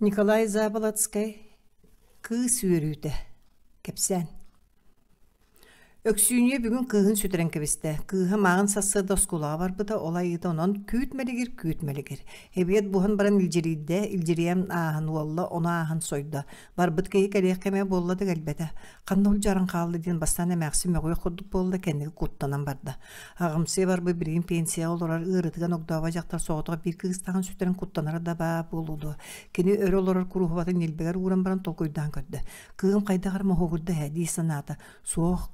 Николай Заболоцкай «Кыыс үөрүүтэ» кэпсээн Өксүүнүйэ бүгүн кыыһын сүтэрэн кэбистэ. Кыыһа мааҕын сарсыарда оскуолаҕа барбыта, ол айыыта онон күүт мэлигир, күүт мэлигир. Эбиэт буһан баран илдьирийдэ, илдьирийэн ааһан уолла, ону ааһан сойдо. Барбыт киһи кэлиэх кэмэ буолла да кэлбэтэ. Ханна улдьааран хаалла диэн бастаан эмээхсин мөҕүөх курдук буолла, кэнники куттанан барда. Аҕамсыйа барбыт билигин пенсияҕа олорор ыарытыган огдообо дьахтар соҕотох биир кыыстааҕын сүтэрэн куттанара да баа буолуо дуо. Кини өрө олорор куруһубатын ньилбэгэр ууран баран толкуйдаан көрдө. Кыыһым хайдах эрэ моһуогурда ээ дии санаата. Суох,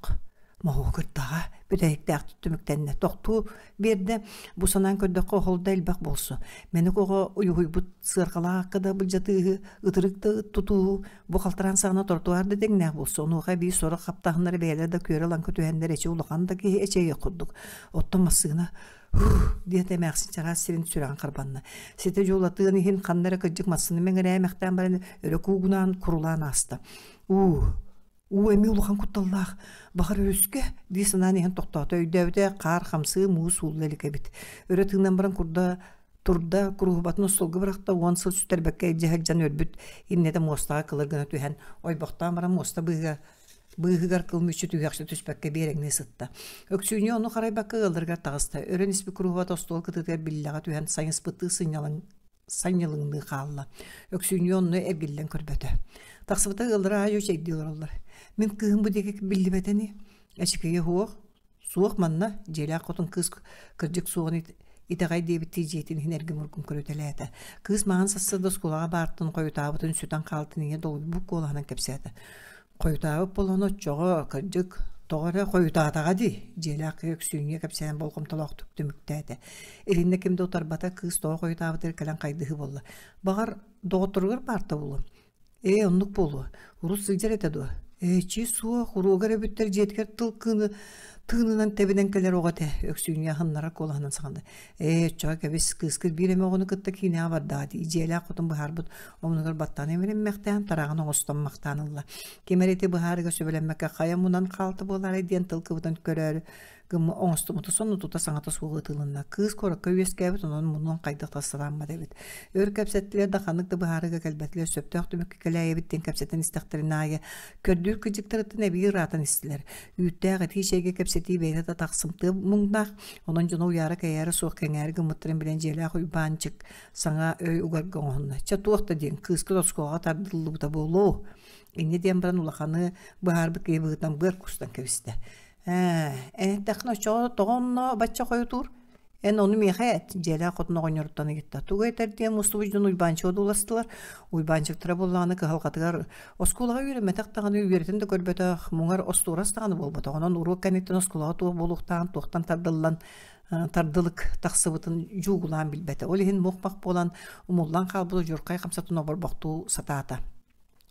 моһуогурдаҕа бүтэһиктээхтик түмүктэннэ. Тохтуу биэрдэ. Бу санаан көрдөххө оһол да элбэх буолсу. Мэник оҕо уйуһуйбут сыарҕалаах акка да былдьатыыһы, ытырык да ыт тутууһу, Бу халтараан саҕана тротуар да тэҥнээх буолсу, онуоха эбии сорох хаптаһыннары бэйэлэрэ да күөрэ-лаҥкы түһэннэр эчи улахан да киһи эчэйиэх курдук. Оттон массыына «Һуу» диэтэ эмээхсин чараас сирин сүрэҕин харбанна. Ситэ дьуулатыан иһин ханна эрэ кырдьык массыына мэҥирээмэхтээн баран өрө куугунаан курулаан ааста. «Уу, уу эмиэ улахан кутталлаах, баҕар өрүскэ» дии санаан иһэн тохтоото. Өйдөөбүтэ хаар хамсыы муус уулла илик эбит. Өрө тыынан баран курда Турда, куруһубатын остуолга бырахта, уон сыл сүтэрбэккэ илдьэ сылдьан өлбүт иннэтэ муостаҕа кылыр гына түһэн, ойбохтоон баран муоста быыһыгар быыһыгар кыл мүччү түһүөхчэ түспэккэ биэрэҥнии сытта. Өксүүнньэ ону харайбакка ыалларыгар таҕыста. Өрөн испит куруһубата остуол кытыытыгар биллэҕэ түһэн сайыспыттыы сынньалаҥ санньылыҥныы хаалла. Өксүүнньэ онно эргиллэн көрбөтө. Тахсыбыта ыаллара аайы чэйдии олороллор. Мин кыыһым бу диэки биллибэтэ ини. Эчикийэ суох, Суох манна, дьиэлээх хотун кыыс кырдьык суоҕун итэҕэй диэбиттии дьиэтин иһин эргим-ургум көрүтэлээтэ. Кыыс маҥан сарсыарда оскуолаҕа баартын хойутаабытын сүтэн хаалтын ийэ долгуйбут куолаһынан кэпсээтэ. Хойутаабыт буолан оччоҕо, кырдьык, тоҕо эрэ хойутаатаҕа дии, дьиэлээх киһи Өксүүнньэ кэпсээн болҕомтолоохтук түмүктээтэ. Итиннэ ким да утарбата, кыыс тоҕо хойутаабытыгар кэлэн хайдыһыы буолла. Баҕар, доҕотторугар баарта буолуо. Ээ, оннук буолуо. Урут сылдьар этэ дуо? Эчи суох, уруога эрэ бүттэр дьиэтигэр тыл кыыны тыынынан тэбинэн кэлэр оҕо этэ, Өксүүнньэ аһыннарар куолаһынан саҥарда. Ээ, оччоҕо кэбис, кыыскыт биир эмэ оҕону кытта киинэҕэ бардаҕа дии, дьиэлээх хотун быһаарбыт омунугар баттаан имириммэхтээн, тараҕын оҥостон махтаан ылла. Ким эрэ ити быһаарыыга сөбүлэммэккэ хайа мунан хаалта буолаарай диэн тыл кыбытан көрөөрү гыммы оҥостубута сонно тута саҥата суох ытылынна. Кыыс куоракка үөскээбит, онон муннун хайдах да сатааммат эбит. Өр кэпсэттилэр да ханнык да быһаарыыга кэлбэтилэр, сөптөөх түмүккэ кэлээйэбит диэн кэпсэтэн истэхтэрин аайы көрдүүр кыдьыктарыттан эбии ыраатан истилэр. Үүттээх итии чэйгэ кэпсэтии бэйэтэ да тахсымтыа муҥнаах, онон дьоно уйаара-кэйээрэ суох кэҥээри гыммыттарын билэн дьиэлээх Уйбаанчык саҥа өй угарга оҥоһунна. Чэ туох да диэн, кыыскыт оскуолаҕа тардыллыбыта буолуо. Инньэ диэн баран улаханы быһаарбыт киһи быһыытынан быар кустан кэбистэ. Ээ, эттэххинэ оччоҕо тоҕо онно бачча хойутуур? Эн ону миэхэ эт, дьиэлээх хотун оҕонньоруттан ыйытта. Тугу этэр диэн мустубут дьон Уйбаанчыга одууластылар. Уйбаанчыктара буоллаҕына кыһалҕатыгар оскуолаҕа үөрэммэтэх даҕаны, үөрэтэн да көрбөтөх, муҥар остуорас даҕаны буолбатах. Онон уруок кэнниттэн оскуолаҕа туох буолуохтааҕын туохтан тардыллан тардылык тахсыбытын дьуугулаан билбэтэ. Ол иһин мух-мах буолан умуллан хаалбыт удьурхай хамсатын оборбохтуу сатаата.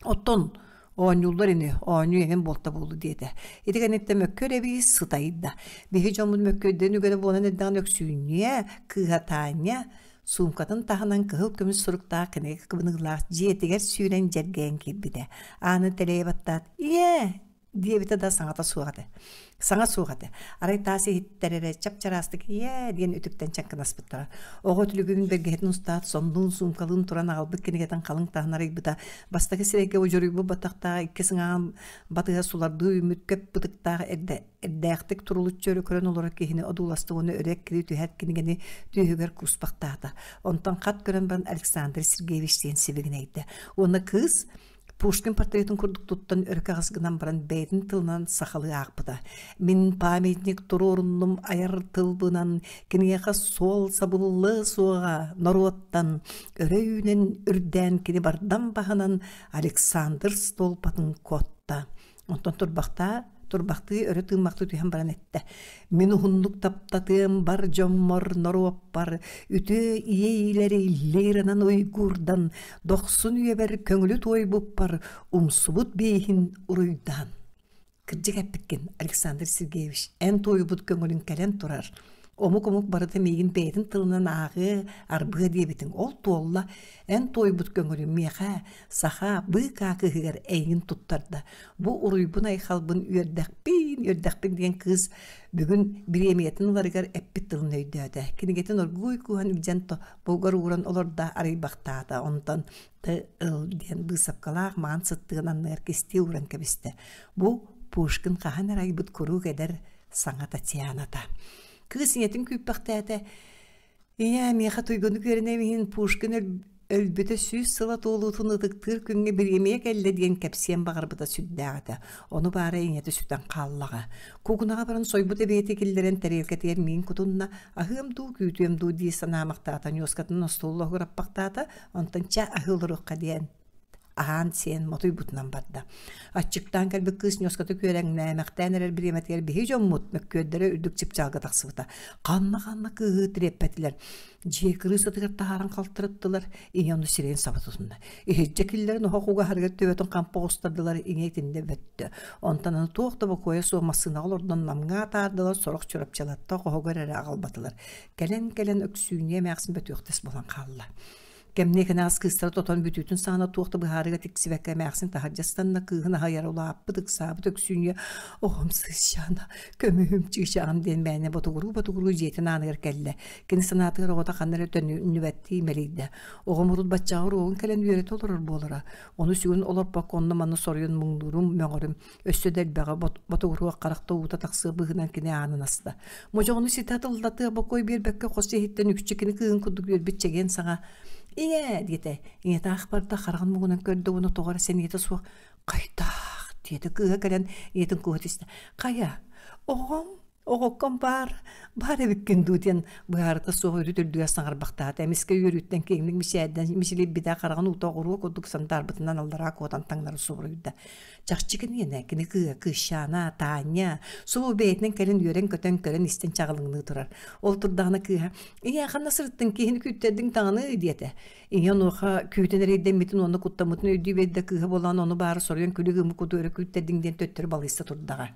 Оттон оонньууллар ини, оонньуу эҥин буолта буолу диэтэ. Ити кэнниттэн мөккүөр эбии сытайда. Биһи дьоммут мөккүөрдэрин үгэнэ буолан эрдэҕинэ Өксүүнньэ, кыыһа Таня суумкатын таһынан кыһыл көмүс суруктаах кинигэ кыбыныылаах дьиэтигэр сүүрэн дьэргэйэн киирбитэ. Ааны тэлэйэ баттаат, «Ийээ, диэбитэ да саҥата суох этэ. Саҥа суох этэ. Арай таас иһиттэр эрэ чап-чараастык ийээ диэн үтүктэн чаҥкынаспыттара. Оҕо үтүлүгүн бэргэһэтин устаат, соннуун, суумкалыын туран аҕалбыт кинигэтин халыҥ таһын арыйбыта. Бастакы сирэйгэ удьуруйбут баттахтаах икки сыҥааҕын батыһа сулардыы үүммүт көп бытыктаах эрдэ эрдээхтик турулуччу өрө көрөн олорор киһини одууласта уонна өрө эккирии түһээт кинигэни түөһүгэр кууспахтаата. Онтон хат көрөн баран Александр Сергеевич диэн сибигинэйдэ. Уонна кыыс Пушкин портретын курдук туттан өрө кэҕис гынан баран бэйэтин тылынан сахалыы аахпыта. Мин памятник туруоруннум айар тылбынан, киниэхэ суол сабыллыа суоҕа норуоттан, өрө үүнэн үрдээн кини бардам баһынан Александр Столпатын куотта. Онтон турбахтаа, турбахтыы өрө тыыммахтыы түһэн баран эттэ: «Мин уһуннук таптатыам бар дьоммор, норуоппар, үтүө иэйиилэри лиранан уйгуурдан, дохсун үйэбэр көҥүлү туойбуппар умсубут биэһин уруйдаан». Кырдьык эппиккин, Александр Сергеевич, эн туойбут көҥүлүҥ кэлэн турар. Омук-омук барыта миигин бэйэтин тылынан ааҕыа, арбыа диэбитиҥ. Ол туолла. Эн туойбут көҥүлүм миэхэ, саха быыкаа кыыһыгар эйигин туттарда. Бу уруйбун-айхалбын үөрдэхпин, үөрдэхпин диэн кыыс бүгүн бириэмийэтин ыларыгар эппит тылын өйдөөтө. Кинигэтин оргууй кууһан илдьэн тобугар ууран олордо, арыйбахтаата. Онтон ыл диэн быысапкалаах маҥан сыттыгын анныгар кистии ууран кэбистэ. Бу Пушкин хаһан эрэ айбыт куруук эдэр саҥа Татьяната. Кыыс ийэтин күүппэхтээтэ. Ийээ, миэхэ туйгунук үөрэнэм иһин Пушкин өлбүтэ 100 сыла туолуутун ытыктыыр күҥҥэ бириэмийэ кэллэ диэн кэпсиэн баҕарбыта сүрдээх этэ. Ону баара ийэтэ сүтэн хааллаҕа. Куукунаҕа баран сойбут эбиэти киллэрэн тэриэлкэтигэр миин кутунна, аһыам дуу, күүтүөм дуу дии санаамахтаата, ньуоскатын остуол лоһугураппахтаата, онтон чэ аһыы олоруохха диэн аһаан-сиэн мотуйбутунан барда. Аччыктаан кэлбит кыыс ньуоската күөрэҥнээмэхтээн эрэр бириэмэтигэр биһи дьоммут мөккүөрдэрэ үрдүк чыпчаалга тахсыбыта. Ханна-ханна кыыһы тириэппэтилэр. Дьиэ кырыысатыгар таһааран халтарыттылар, ийэ ону сирэйин саба тутунна. Иһирдьэ киллэрэн оһох угаһарыгар төбөтүн хампа оҕустардылар, ийэ итиннэ бөттө. Онтон аны туох да бокуойа суох массыынаҕа олордон Намҥа атаардылар, сорох Чурапчылатта хоһугар эрэ аҕалбатылар. Кэлэн-кэлэн Өксүүнньэ эмээхсин бөтүөхтэс буолан хаалла. Кэмниэ кэнэҕэс кыыстара тотон бүтүүтүн саҕана туох да быһаарыыга тиксибэккэ эмээхсин таһырдьа ыстанна, кыыһын аһыйара улааппыт, ыксаабыт Өксүүнньэ «Оҕом сыысчаана, көмүһүм чыычааҕым» диэн мээнэ ботугуруу-ботугуруу дьиэтин ааныгар кэллэ. Кини санаатыгар оҕото ханна эрэ төннүбэттии мэлийдэ. Оҕом урут баччаҕа уруогун кэлэн үөрэтэ олорор буолара. Ону сүгүн олорбокко онно-манна соруйан муҥнуурум, мөҕөрүм. Өссө да элбэҕи ботугуруох харахта уута тахсыа быһыынан кини аанын аста. Модьоҕону ситэ атыллатыа бокуой биэрбэккэ хос иһиттэн үкчү кини кыыһын курдук үөрбүт чэгиэн саҥа «Ийээ!» диэтэ. Ийэтэ ах барда, хараҕын муҥунан көрдө уонна тоҕо эрэ сэниэтэ суох «Хайдах?» диэтэ. Кыыһа кэлэн ийэтин кууһа түстэ. «Хайа, оҕом Оҕокком баар, баар эбиккин дуу диэн быһаарыта суох үрүт үрдүгэр саҥарбахтаата. Эмискэ үөрүүттэн киэҥник мичээрдэн мичилийбитэ, хараҕын уута оҕуруо курдук сандаарбытынан аллараа куотан таҥнары субуруйда. Чахчы киниэнэ, кини кыыһа Кыысчаана, Таня, субу бэйэтинэн кэлин үөрэн-көтөн көрөн-истэн чаҕылыҥныы турар. Ол турдаҕына кыыһа «Ийээ, ханна сырыттыҥ, киһини күүттэрдиҥ даҕаны» диэтэ. Ийэ онуоха күүтэн эрэйдэммитин уонна куттаммытын өйдүү биэрдэ кыыһа буолан ону баара соруйан күлүк ымы куду өрө күүттэрдиҥ диэн төттөрү балыйса турдаҕа.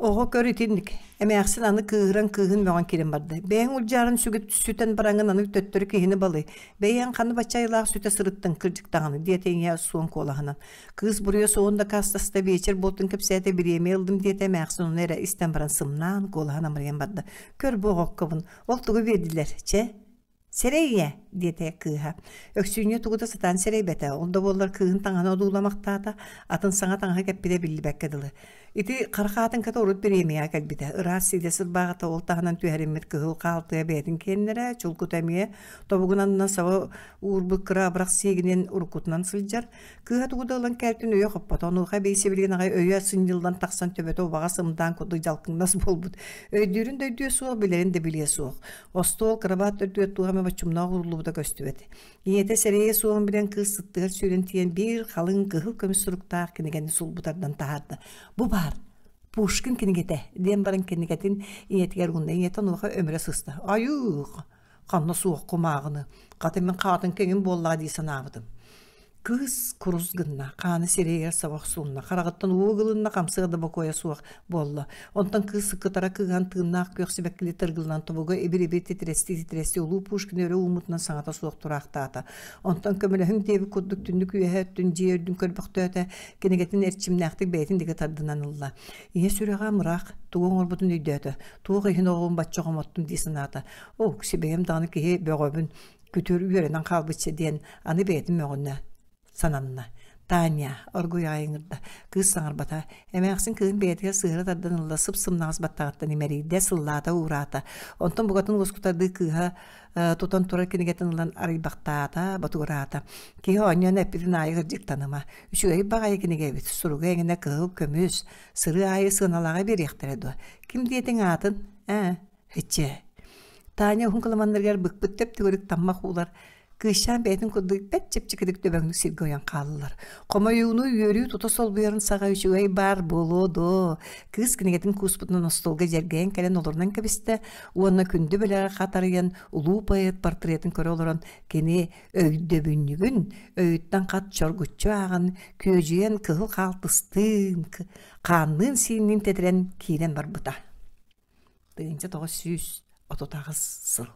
Оҕо көр итинник, эмээхсин аны кыыһыран кыыһын мөҕөн киирэн барда. Бэйэҥ улдьаарын сүгүт сүтэн бараҥҥын аны төттөрү киһини балый. Бэйэҥ ханна бачча айылаах сүтэ сырыттыҥ, кырдьык даҕаны, диэтэ ийэ суон куолаһынан. Кыыс буруйа суоҕун дакаастаста, биэчэр буолтун кэпсээтэ, бириэмийэ ыллым диэтэ, эмээхсин ону эрэ истэн баран сымнаан, куолаһын амырыйан барда. Көр бу оҕоккобун, ол тугу биэрдилэр, чэ? «Сэрэй ийэ» диэтэ кыыһа. Өксүүнньэ тугу да сатаан сэрэйбэтэ, ол да буоллар кыыһын таҥаһын одууламахтаата, атын саҥа таҥаһы кэппитэ биллибэккэ дылы. Ити хара хаатыҥката урут бириэмийэҕэ кэлбитэ, ыраас сиидэ сырбааҕыта ол таһынан түһэриммит кыһыл хаалтыга бэйэтин киэннэрэ, чулкута эмиэ тобугун аннынан саба уурбут кыра абырах сиэгинэн уруккутунан сылдьар, Кыыһа тугу да ылан кээлтин өйө хоппото, онуоха эбии сибилигин аҕай өйө сынньыллан тахсан төбөтө убаҕас ымдаан курдук дьалкыҥнас буолбут. Өйдүүрүн да өйдүө суох, билэрин да билиэ суох. Остуол, кырабаат үрдүгэр туох эмэ боччумнаах ууруллубута көстүбэт. Ийэтэ сэрэйиэ суоҕун билэн кыыс сыттыгар сүүрэн тиийэн биир халыҥ кыһыл көмүс суруктаах кинигэни сулбу тардан таһаарда. «Бу баар! Пушкин кинигэтэ!» диэн баран кинигэтин ийэтигэр уунна. Ийэтэ онуоха өмүрэ сыста. «Айыых! Ханна суох кумааҕыны, хата мин хаатын кэҥин буоллаҕа дии санаабытым. Кыыс курус гынна, хааны сирэйигэр саба охсулунна, хараҕыттан уу ыгылынна, хамсыга да бокуойа суох буолла. Онтон кыыс кытара кыыһан тыыннаах күөх сибэккили тыргыллан тобуга ибир-ибир титирэстии-титирэстии улуу Пушкин өрө ууммутунан саҥата суох тураахтаата. Онтон көмөлөһүҥ диэбит курдук түннүк үөһэ өттүн дьиэ үрдүн көрбөхтөөтө, кинигэтин эрчимнээхтик бэйэтин диэки тардынан ылла. Ийэ сүрэҕэ амырах, тугу оҥорбутун өйдөөтө. Туох иһин оҕобун бачча хомоттум дии санаата. Оо, бэйэм даҕаны киһи бөҕөбүн, күтүр үөрэнэн хаалбычча диэн аны бэйэтин мөҕүннэ сананна. Таня, оргуй аҕай ыҥырда. Кыыс саҥарбата. Эмээхсин кыыһын бэйэтигэр сыһыара тардан ылла, сып-сымнаҕас баттаҕыттан имэрийдэ, сыллаата, уураата. Онтон букатын уоскутардыы кыыһа тутан турар кинигэтин ылан арыйбахтаата, ботугураата. Киһи оонньоон эппитин аайы кырдьыктаныма. Үчүгэй баҕайы кинигэ эбит. Суруга эҥинэ кыһыл көмүс, сырыы аайы сыаналааҕы биэриэхтэрэ дуо? Ким диэтиҥ аатын? Ээ, Иччэ. Таня уһун кыламаннарыгар быкпыт төп-төгүрүк таммах уулар кыысчаан бэйэтин курдук бэрт чэпчэкитик дөбөҥнүк сиргэ ойон хааллылар. Хомойууну үөрүү тута солбуйарын саҕа үчүгэй баар буолуо дуо? Кыыс кинигэтин кууспутунан остуолга дьэргэйэн кэлэн олорунан кэбистэ уонна күндү бэлэҕи хатарыйан улуу поэт портретын көрө олорон кини өйдөбүнньүгүн өйүттэн хат чоргуччу ааҕан күөдьүйэн кыһыл хаалтыстыын хаанныын-сиинниин тэтэрэн киирэн барбыта. 1938 сыл.